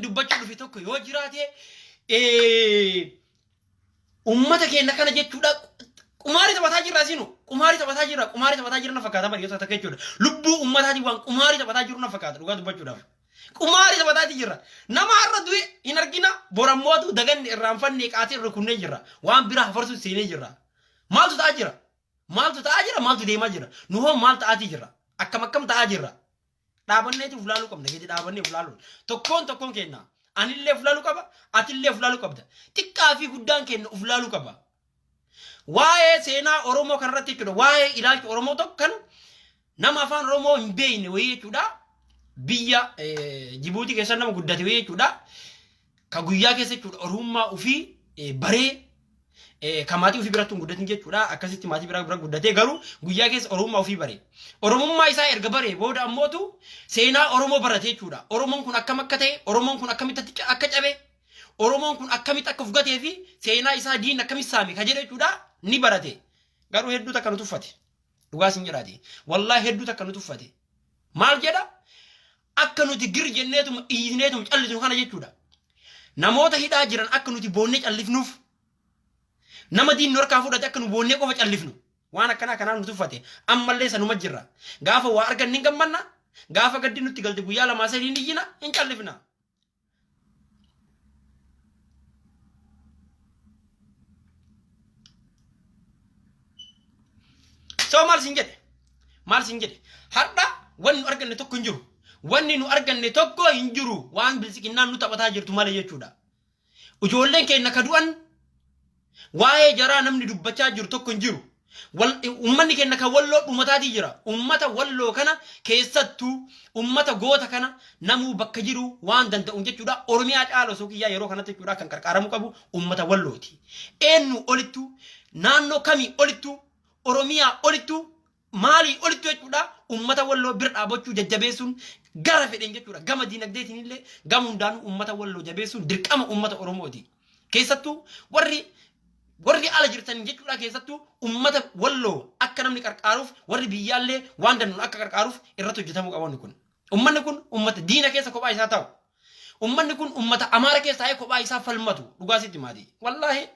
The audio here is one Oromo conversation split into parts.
Wanni dubbachuu dhufe tokko yoo jiraate ummata keenya kana jechuudha qumaarii taphataa jirra asinu qumaarii taphataa jirra qumaarii taphataa jirra na fakkaata bari yoo takka jechuudha lubbuu ummataatiin waan qumaarii taphataa jiru na fakkaata dhugaa dubbachuudhaaf qumaarii taphataatii jirra nama har'a du'e hin argina borammootu daganne irraanfanne qaatee irra kunnee jirra waan biraa hafarsu seenee jirra maaltu ta'aa jira maaltu ta'aa jira maaltu deemaa jira nu hoo maal ta'aatii jirra akkam akkam ta'aa jirra Dhaabanneeti uf laaluu qabna. Gadi dhaabannee uf laaluun. Tokkoon tokkoon keenya. Anillee uf laaluu qaba. Atillee uf laaluu qabda. Xiqqaa fi guddaan keenya uf laaluu qaba. Waa'ee seenaa Oromoo kanarratti jechuudha. Waa'ee ilaalcha Oromoo tokko kan nama afaan Oromoo hin beekne wayii jechuudha. Biyya Jibuutii keessa nama guddate wayii jechuudha. Ka guyyaa keessa jechuudha Oromummaa ofii baree Ka maatii ofii biratti hin guddatin jechuudha. Akkasitti maatii biraa bira guddatee garuu guyyaa keessa Oromummaa ofii bare. Oromummaa isaa erga baree booda ammootu seenaa Oromoo barate jechuudha. Oromoon kun akkam akka ta'e, Oromoon kun akkamitti akka cabe, Oromoon kun akkamitti akka of gatee fi seenaa isaa diinni akkamitti saame ka jedhe jechuudha ni barate. Garuu hedduu takka nu tuffate. Dhugaa sin jedhaati. Wallaahi hedduu takka nu tuffate. Maal jedha? Akka nuti gir jenneetuma iyyineetuma callisnu kana jechuudha. Namoota hidhaa jiran akka nuti boonnee callifnuuf nama diinni harkaa fudhate akka nu boonnee qofa callifnu waan akkanaa kanaan nu tuffate ammallee sanuma jirra. Gaafa waa arganne hin gammanna gaafa gaddi nutti galte guyyaa lamaa sadii hin iyyina hin callifna. So maal sin jedhe? Maal sin jedhe? Har'a wanni nu arganne tokko hin jiru. Wanni nu arganne tokko hin jiru. Waan biltsiqinnaan nu taphataa jirtu malee jechuudha. Ijoolleen keenya ka du'an waa'ee jaraa namni dubbachaa jiru tokko hin jiru. Ummanni keenya kan walloo dhumataatii jira. Ummata walloo kana keessattuu ummata goota kana namuu bakka jiru waan danda'uun jechuudha. Oromiyaa caala osoo kiyyaa yeroo kanatti jechuudha kan qarqaaramuu qabu ummata wallooti. Eenyu olittuu naannoo kamii olittuu Oromiyaa olittuu maalii olittuu jechuudha ummata walloo bira dhaabachuu jajjabeessuun gara fedheen jechuudha gama diinagdeetiin illee gama hundaanuu ummata walloo jabeessuun dirqama ummata Oromooti. Keessattuu warri warri ala jirtan jechuudha keessattuu ummata walloo akka namni qarqaaruuf warri biyyaallee waan danda'uun akka qarqaaruuf irratti hojjetamuu qaba wanni kun. Ummanni kun ummata diina keessa kophaa isaa taa'u. Ummanni kun ummata Amaara keessa taa'ee kophaa isaa falmatu dhugaa sitti maati. Wallaahi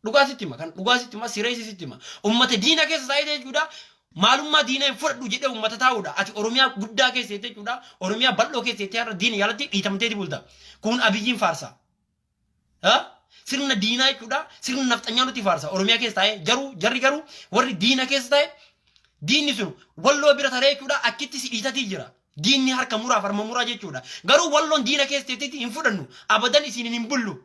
Dhugaa sitti hima kan dhugaa sitti hima sireessi sitti hima. Ummata diina keessa taa'ee jechuudha. Maalummaa diina hin fudhadhu jedhee ummata taa'uudha. Ati Oromiyaa guddaa keessa jettee jechuudha. Oromiyaa bal'oo keessa jettee har'a diina yaalatti dhiitamteeti bulta. Kun Abiyyiin faarsa. Ha? Sirna diinaa jechuudha. Sirna nafxanyaa nutti faarsa. Oromiyaa keessa taa'ee garuu jarri garuu warri diina keessa taa'e diinni sun walloo bira taree jechuudha akkitti si dhiitatii jira. Diinni harka muraaf harma muraa jechuudha. Garuu walloon diina keessa teetteetti hin fudhannu. Abadan isiniin hin bullu.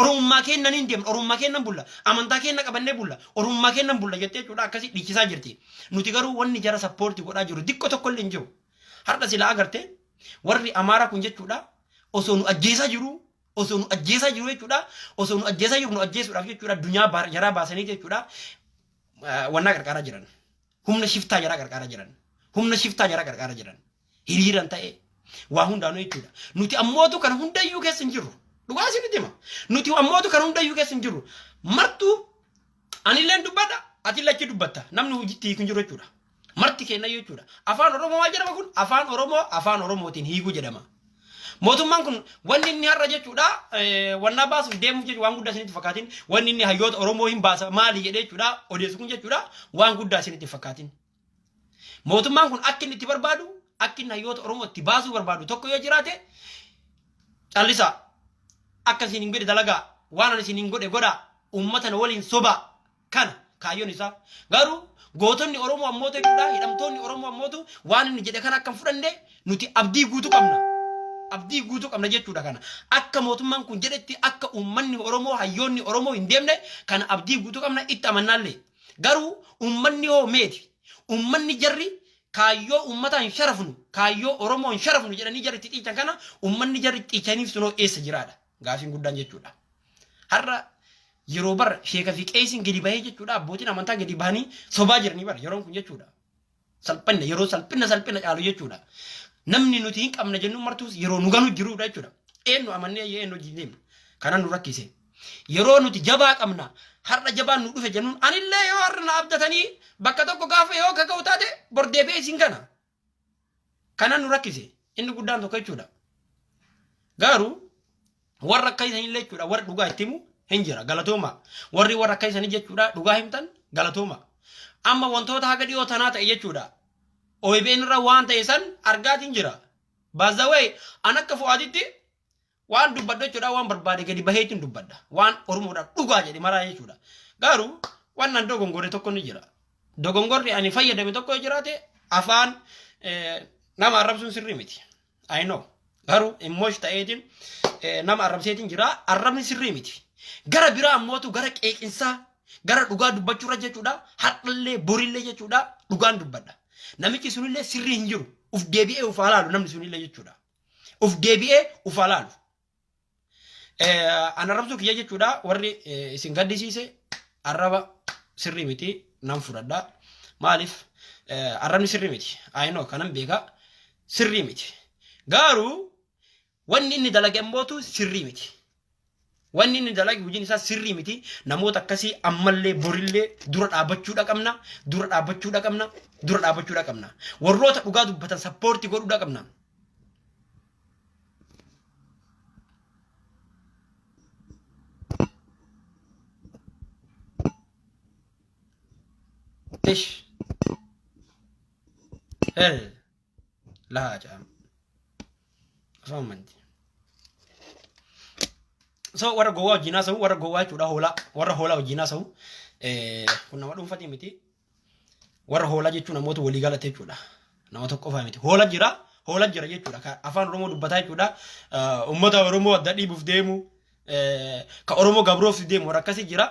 Oromummaa keennan hin deemna, Oromummaa keennan bulla, amantaa keenna qabannee bulla, Oromummaa keennan bulla jettee jechuudha akkasii dhiichisaa jirti. Nuti garuu wanni jara sappoorti godhaa jiru diqqo tokko illee hin jiru. Har'a silaa agarte warri Amaaraa kun jechuudha osoo nu ajjeesaa jiru osoo nu ajjeesaa jiru jechuudha osoo nu ajjeesaa jiru nu ajjeesuudhaaf jechuudha addunyaa jaraa baasanii jechuudha wannaa qarqaaraa jiran. Humna shiftaa jaraa qarqaaraa jiran. Humna shiftaa jaraa qarqaaraa jiran. Hiriiran ta'ee waa hundaanuu jechuudha. Nuti ammootu kana hundayyuu keessa hin jirru. Dhugaa isinitti hima. Nuti ammootu kana hundayyuu keessa hin jirru. Martuu anilleen dubbadha, atillee achi dubbatta. Namni hojiitti hiiku hin jiru jechuudha. Marti keenyayyuu jechuudha. Afaan Oromoo maal jedhama kun? Afaan Oromoo afaan Oromootiin hiikuu jedhama. Mootummaan kun wanni inni har'a jechuudha wannaa baasuuf deemuuf jechuudha waan guddaa isinitti fakkaatin wanni inni hayyoota Oromoo hin baasa maali jedhee jechuudha odeessu kun jechuudha waan guddaa isinitti fakkaatin. Mootummaan kun akka inni itti barbaadu akka inni hayyoota Oromoo itti baasuu barbaadu tokko yoo jiraate callisaa akka isin hin godhe dalagaa waan ani isin hin godhe godhaa uummata na waliin sobaa Kana kaayyoon isaa. Garuu gootonni Oromoo ammootu jechuudha hidhamtoonni Oromoo ammootu waan inni jedhe kana akka hin fudhanne nuti abdii guutuu qabna. Abdii guutuu qabna jechuudha kana. Akka mootummaan kun jedhetti akka uummanni Oromoo hayyoonni Oromoo hin deemne kana abdii guutuu qabna itti amannaallee. Garuu uummanni hoo meeti? Uummanni jarri kaayyoo uummataa hin sharafnu, kaayyoo Oromoo hin sharafnu jedhanii jarri itti xiichan kana uummanni jarri itti xiichaniif sunoo eessa jiraadha? Gaafiin guddaan jechuudha. Har'a yeroo bara sheeka fi qeesiin gadi bahee jechuudha abbootiin amantaa gadi bahanii sobaa jiranii bara yeroon kun jechuudha. Salphinna yeroo salphinna salphina caalu jechuudha. Namni nuti hin qabna jennu martuus yeroo nu ganu jirudha jechuudha. Eenyu amannee eenyu hojii deemna. Kana nu rakkise. Yeroo nuti jabaa qabna har'a jabaan nu dhufe jennuun anillee yoo har'a na abdatanii bakka tokko gaafa yoo kaka'u taate bor deebi'ee isin kana. Kana nu rakkise inni guddaan tokko jechuudha. Garuu warra akka isanillee jechuudha warra dhugaa itti himu hin jira galatooma. Warri warra akka isanii jechuudha dhugaa himtan galatooma. Amma wantoota haga dhiyoo tanaa ta'e jechuudha. OBN irra waan ta'e san argaatiin jira. By the way, an akka Fu'aaditti waan dubbadhu jechuudha waan barbaade gadi baheetiin dubbadha. Waan Oromoodhaaf dhugaa jedhe maraa jechuudha. Garuu waan an dogongore tokko ni jira. Dogongorri ani fayyadame tokko yoo jiraate afaan nama arrabsuun sirrii miti. I know. Garuu immosh ta'eetiin nama arrabseetiin jira. Arrabni sirrii miti. Gara biraa ammootu gara qeeqinsaa gara dhugaa dubbachuurra jechuudha. Har'allee borillee jechuudha dhugaan dubbadha. Namichi sunillee sirrii hin jiru. Uf deebi'ee uf haa laalu namni sunillee jechuudha. Uf deebi'ee uf haa laalu. An arrabsuu kiyya jechuudha warri isin gaddisiise arraba sirrii miti nan fudhadha. Maaliif arrabni sirrii miti. I know kanan beeka sirrii miti. Garuu wanni inni dalage ammootu sirrii miti. Wanni inni dalage hojiin isaa sirrii miti. Namoota akkasii ammallee borillee dura dhaabbachuudha qabna. Dura dhaabbachuudha qabna. Dura dhaabbachuudha qabna. Warroota dhugaa dubbatan sappoortii godhuudha qabna. Ish. El. Laa jedhama. Afaan manti. So warra gowwaa wajjin haasa'u warra gowwaa jechuudha hoolaa warra hoolaa wajjin haasa'u kun nama dhuunfatii miti. Warra hoolaa jechuun namoota walii galate jechuudha. Nama tokko qofaa miti. Hoola jira hoola jira jechuudha. Ka afaan Oromoo dubbataa jechuudha. Uummata Oromoo adda dhiibuuf deemu ka Oromoo gabroof deemu warra akkasii jira.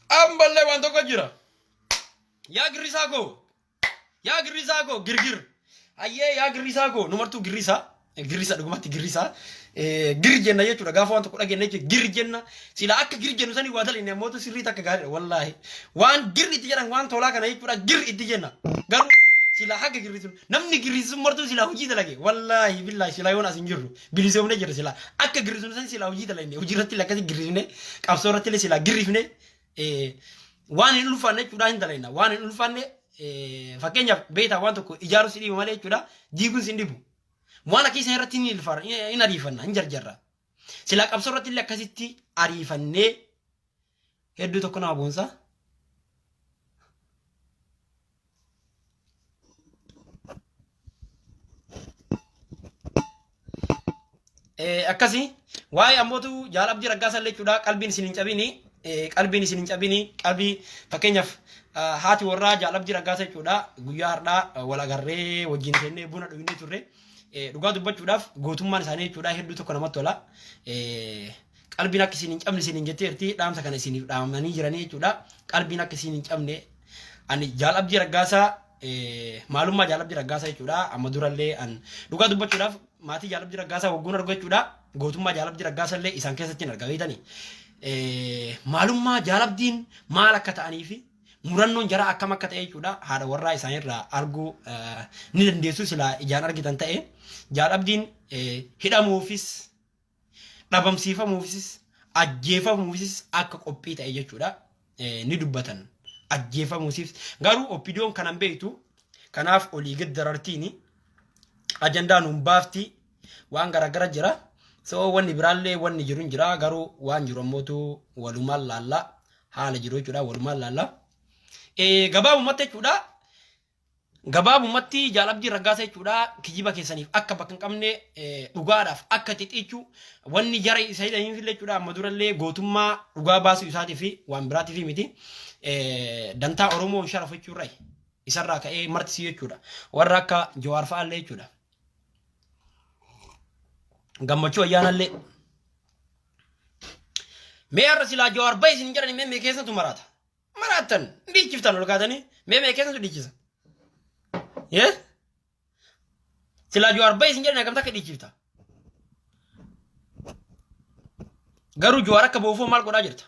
Ammallee waan tokko jira. Yaa girrisaa koo. Yaa girrisaa koo girgir. Hayyee yaa girrisaa koo numartuu girrisaa. Girrisa dhugumatti girrisaa. Gir jenna jechuudha gaafa waan tokko dhageenye jechuudha gir jenna. Sila akka gir jennu sanii waa dalinne ammoo sirrii takka gaariidha wallaahi. Waan gir itti jedhan waan tolaa kana jechuudha gir itti jenna. Garuu sila haga girrisu namni girrisu martuu sila hojii dalage wallaahi billaahi sila yoon as hin jirru bilisoomne jirra sila akka girrisnu san sila hojii dalagne hojii irratti illee akkasi girrifne qabsoo irratti illee sila girrifne waan hin ulfaanne jechuudha hin dalayna waan hin ulfaanne fakkeenyaaf beektaa waan tokko ijaaruu si dhibu malee jechuudha diiguun si hin dhibu waan akka isa irratti hin ariifanna hin jarjarra sila qabsoo irratti illee akkasitti ariifannee hedduu tokko nama boonsa. Akkasi waa'ee ammootu jaal Abdii Raggaasaa illee jechuudha qalbiin isin hin cabini qalbiin isin hin cabini qalbii fakkeenyaaf haati warraa jaal Abdii Raggaasaa jechuudha guyyaa har'aa wal agarree wajjin seennee buna dhugnee turre dhugaa dubbachuudhaaf gootummaan isaanii jechuudha hedduu tokko namatti tola. Qalbiin akka isin hin cabne isin hin jetteerti dhaamsa kana isiniif dhaamanii jiranii jechuudha. Qalbiin akka isin hin cabne ani jaal Abdii Raggaasaa maalummaa jaal Abdii Raggaasaa jechuudha. Amma durallee an dhugaa dubbachuudhaaf maatii jaal Abdii Raggaasaa waggoon argu jechuudha. Gootummaa jaal Abdii Raggaasaa illee isaan keessatti hin arga beektanii. Maalummaa jaal Abdiin maal akka ta'anii fi murannoon jaraa akkam akka ta'e jechuudha. Haadha warraa isaaniirraa arguu ni dandeessu silaa ijaan argitan ta'e. Jaal Abdiin hidhamuufis dhabamsiifamuufis ajjeefamuufis akka qophii ta'e jechuudha ni dubbatan ajjeefamuufis garuu oppidiyoon kanan beektu kanaaf olii gad darartiini ajandaa nuun baafti waan garagara jira so wanni biraallee wanni jiru hin jira garuu waan jiru ammootu walumaan laalla haala jiru jechuudha walumaan laalla gabaabumatti jechuudha Gabaabumatti Jaal Abdii Raggaasa jechuudha kijiba keessaniif akka bakka hin qabne dhugaadhaaf akka xixiichu wanni jara isa hidhaniif illee jechuudha amma durallee gootummaa dhugaa baasuu isaatii fi waan biraatiif miti dantaa Oromoo hin sharafu jechuurra isarraa ka'ee martisii jechuudha warra akka Jawaar fa'aallee jechuudha gammachuu ayyaanallee mee har'a silaa Jawaar bahe isin jedhani mee mee keessantu maraata. Maraattan dhiichiftan ol kaatanii mee mee keessantu dhiichisa. Yee? Silaa Jawaar bahe isin jedhan akkamta akka dhiichifta. Garuu Jawaar akka boofoo maal godhaa jirta?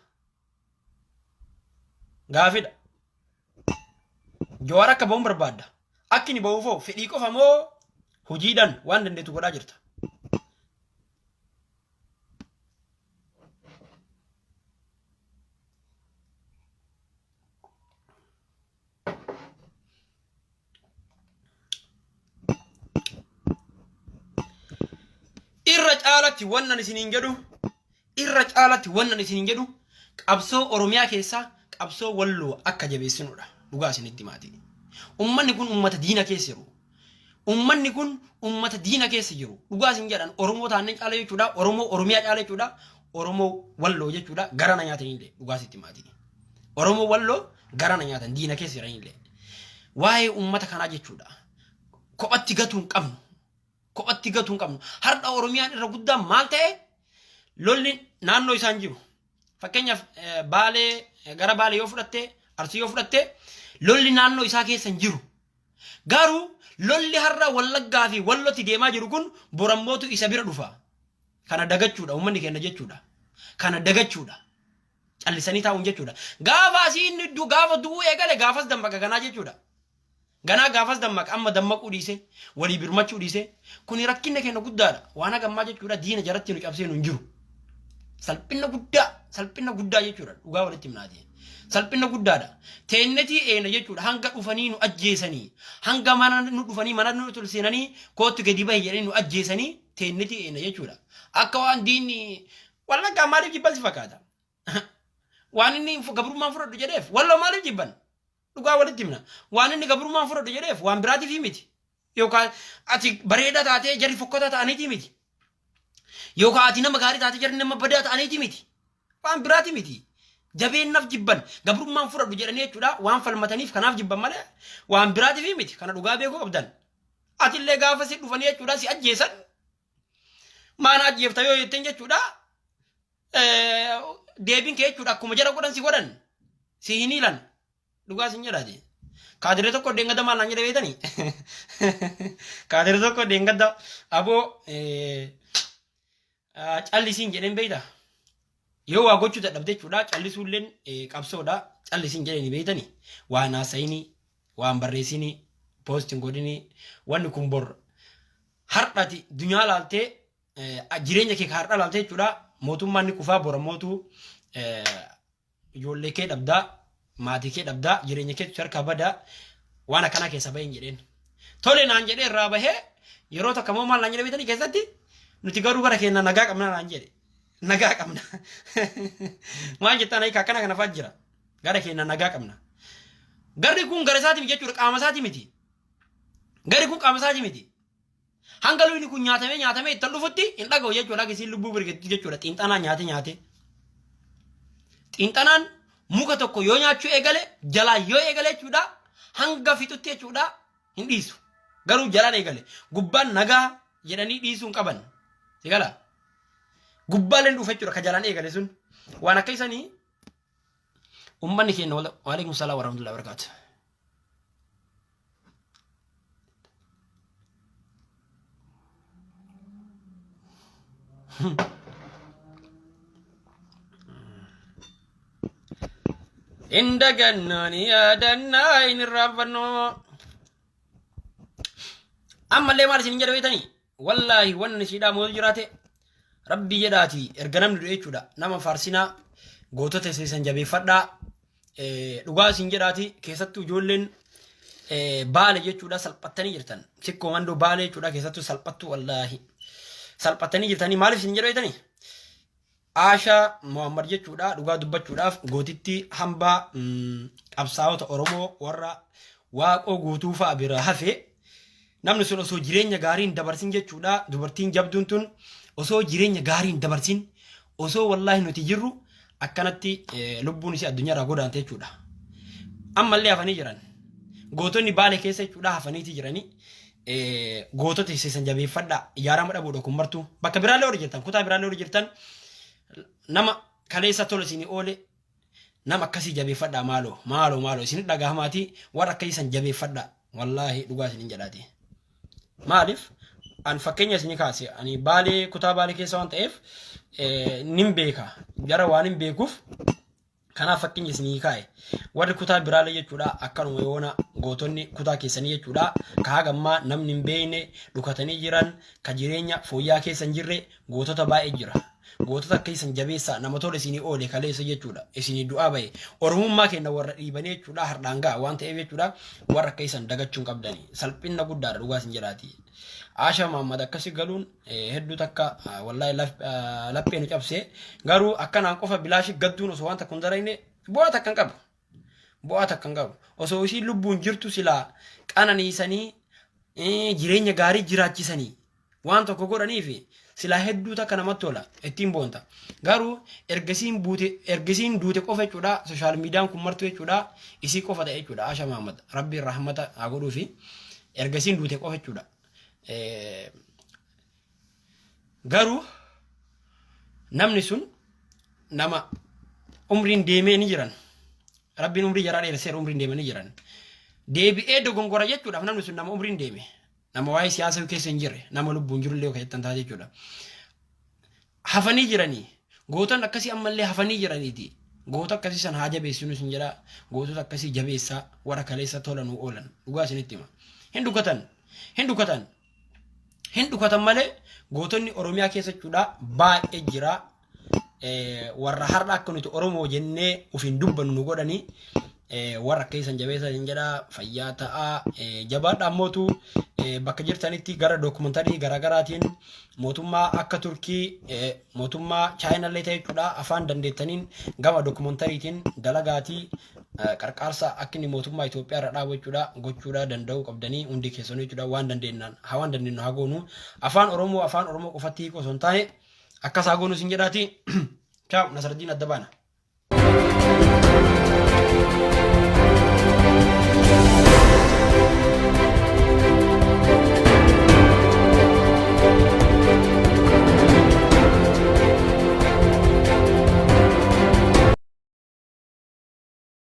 Gaafidha. Jawaar akka bahuun barbaadda. Akki inni bahuufoo fedhii qofa moo hojiidhaan waan dandeettu godhaa jirta? Irra caalatti wannan isiniin jedhu, irra caalatti wannan isiniin jedhu, qabsoo Oromiyaa keessaa qabsoo Walloo akka jabeessinudha. Dhugaa isinitti himaati. Ummanni kun ummata diina keessa jiru. Ummanni kun ummata diina keessa jiru. Dhugaa isin jedhan, Oromoo taanneen caala jechuudha. Oromoo Oromiyaa caala jechuudha. Oromoo Walloo jechuudha. Gara na nyaatanillee, dhugaa sitti himaati. Oromoo Walloo gara na nyaatan, diina keessa jiranillee. Waa'ee ummata kanaa jechuudha. Kophatti gatuu hin qabnu. Kophatti gatuu hin qabnu. Har'a Oromiyaan irra guddaan maal ta'e? Lolli naannoo isaan jiru. Fakkeenyaaf Baalee, gara Baalee yoo fudhatte, Arsii yoo fudhatte, lolli naannoo isaa keessa hin jiru. Garuu lolli har'a Wallaggaa fi Wallotti deemaa jiru kun borammootu isa bira dhufa. Kana dagachuudha uummanni keenya jechuudha. Kana dagachuudha. Callisanii taa'uun jechuudha. Gaafa asii inni gaafa du'uu eegale gaafas dammaqa ganaa jechuudha. Ganaa gaafas dammaqa, amma dammaquu dhiise, walii birmachuu dhiise, kuni rakkinna keenya guddaadha. Waan hagammaa jechuudha diina jaratti nu cabsee nu hin jiru. Salphinna guddaa, salphinna guddaa jechuudha, dhugaa walitti himnaati. Salphinna guddaadha. Teennetii eena jechuudha, hanga dhufanii nu ajjeesanii, hanga mana nu dhufanii mana nu seenanii koottu gadi bahi jedhanii nu ajjeesanii teennetii eena jechuudha. Akka waan diinni Wallaggaa maaliif jibban si fakkaata? Waan inni gabrummaan fudhadhu jedheef Walloo maaliif jibban? Dhugaa walitti himna. Waan inni gabrummaan fudhadhu jedheef waan biraatiif miti. Yookaan ati bareedaa taatee jarri fokkataa ta'aniitii miti. Yookaan ati nama gaarii taatee jarri nama badaa ta'aniitii miti. Waan biraati miti. Jabeennaaf jibban, gabrummaan fudhadhu jedhanii jechuudha waan falmataniif kanaaf jibban malee waan biraatiif miti. Kana dhugaa beekuu qabdan. Atillee gaafa si dhufanii jechuudha si ajjeesan, maana ajjeefta yoo jetteen jechuudha, deebiin kee jechuudha akkuma jara godhan si godhan, si hin hiilan, dhugaa sin jedhaati. Kaadiree tokko deengadda maal naan jedhe beektanii? Kaadiree tokko deengadda, aboo callisiin jedheen beekta. Yoo waa gochuu dadhabde jechuudha callisuulleen qabsoodha, callisiin jedheen beektanii, waan haasa'inii, waan barreessinii, poostiin godhinii, wanni kun bor har'ati dunyaa laaltee jireenya kee har'a laaltee jechuudha mootummaan ni kufaa, bora mootuu ijoollee kee dhabdaa, maatii kee dhabdaa, jireenya keetu harkaa badaa, waan akkanaa keessa bahin jedheen. Tole naan jedhee irraa bahee yeroo takka immoo maal naan jedhe beektanii? Keessatti nuti garuu gara keenya nagaa qabna naan jedhe. Nagaa qabna. Maal jettaan, hiika akkana kana fa'aa jira. Gara keenya nagaa qabna. Garri kun gara isaati jechuudha, qaama isaati miti. Garri kun qaama isaati miti. Hanga luyni kun nyaatamee nyaatamee ittan dhufutti hin dhaga'u jechuudha. Akka isiin lubbuu birgetti jechuudha. Xiinxanaa nyaate nyaate. Xiinxanaan muka tokko yoo nyaachuu eegale, jalaan yoo eegale jechuudha, hanga fixutti jechuudha hin dhiisu. Garuu jalaan eegale. Gubbaan nagaa jedhanii dhiisuu hin qaban. Si gala? Gubbaaleen dhufa jechuudha ka jalaan eegale sun. Waan akka isanii uummanni keenya. Waalaikum salaam warahmatullahi wabarakatuh. Hin dagannoo, ni yaadannaa, hin irraanfannoo. Ammallee maal isin jedha beektanii? Wallaahi wanni siidhaa mootu jiraate, rabbii jedhaati, erga namni du'e jechuudha nama faarsinaa, gootota isin jabeeffadhaa. Dhugaa isin jedhaati, keessattuu ijoolleen Baale jechuudha salphattanii jirtan. Sikkoo Mandoo, Baale jechuudha, keessattuu salphattu, wallaahi salphattanii jirtanii. Maaliif isin jedha beektanii? Aashaa Muhammad jechuudha, dhugaa dubbachuudhaaf gootitti hambaa qabsaa'ota Oromoo warra Waaqoo Guutuu fa'a bira hafe. Namni sun osoo jireenya gaarii hin dabarsin jechuudha, dubartiin jabduun tun osoo jireenya gaarii hin dabarsin, osoo wallaahi nuti jirru akkanatti lubbuun isii addunyaarraa godaante jechuudha. Ammallee hafanii jiran. Gootonni Baale keessa jechuudha hafaniiti jiranii. Gootota isin jabeeffadhaa, ijaarama dhabuudha kun martuu. Bakka biraallee warri jirtan, kutaa biraallee warri jirtan, nama kaleessa tola isinii oole, nama akkasii jabeeffadhaa, maaloo maaloo maaloo isin dhagahamaati, warra akkasii san jabeeffadhaa, wallaahi dhugaa isinin jedhaati. Maaliif an fakkeenya isinii kaase, ani Baalee, kutaa Baalee keessa waan ta'eef nin beeka, jara waan hin beekuuf. Kanaaf fakkeenya isinii kaa'e. Warri kutaa biraalee jechuudha akkanuma yoona gootonni kutaa keessanii jechuudha ka hagammaa namni hin beekne dhukatanii jiran ka jireenya fooyyaa keessa hin jirre gootota baay'ee jira. Gootota keessan jabeessaa nama tola isinii oole kaleessa jechuudha isinii du'aa bahe oromummaa keenya warra dhiibanii jechuudha hardhaan ga'a waan ta'eef jechuudha warra keessan dagachuu hin qabdani salphina guddaadha dhugaa isin jedhaati. Aashaa Mahammad akkasi galuun hedduu takka wallaahi laphee nu cabse garuu akkanaan qofa bilaashi gadduun osoo waan takka hin dalagne bu'aa takka hin qabu. Bu'aa takka hin qabu. Osoo isiin lubbuun jirtu silaa qananiisanii jireenya gaarii jiraachisanii waan tokko godhaniif silaa hedduu takka namatti tola ittiin boonta. Garuu ergasiin buute ergasiin duute qofa jechuudha sooshaal miidiyaan kun martuu jechuudha isii qofa ta'e jechuudha Aasha Mahammad rabbiin rahmata haa godhuufi ergasiin duute qofa jechuudha. Garuu namni sun nama umriin deemee ni jiran. Rabbiin umrii jaraa dheeresseera umriin deemanii jiran. Deebi'ee dogongora jechuudhaaf namni sun nama umriin deeme. Nama waa'ee siyaasa keessa hin jirre nama lubbuun jirullee yoo jettan taate jechuudha. Hafanii jiranii. Gootonni akkasii ammallee hafanii jiraniiti. Goota akkasii san haa jabeessinu isin jedha. Gootota akkasii jabeessaa warra kaleessa tola nuu oolan. Dhugaa isinitti hima. Hin dhukatan. Hin dhukatan. Hin dhukatan malee gootonni Oromiyaa keessa jechuudha baay'ee jira. Warra har'a akka nuti Oromoo jennee ofiin dubbannu nu godhanii warra akka isan jabeessa isin jedha fayyaa ta'aa jabaadha ammootu bakka jirtanitti gara dookumantarii garaagaraatiin mootummaa akka Turkii mootummaa Chaayinallee ta'e jechuudha afaan dandeettaniin gama dookumantariitiin dalagaatii qarqaarsa akka inni mootummaa Itoophiyaa irra dhaabu jechuudha gochuudha danda'uu qabdanii hundi keessanuu jechuudha waan dandeenyaan haa waan dandeenyu haa goonu afaan Oromoo afaan Oromoo qofatti hiikuu osoo hin taane akkas haa goonu isin jedhaati chaaw Nasraddiin adda baana.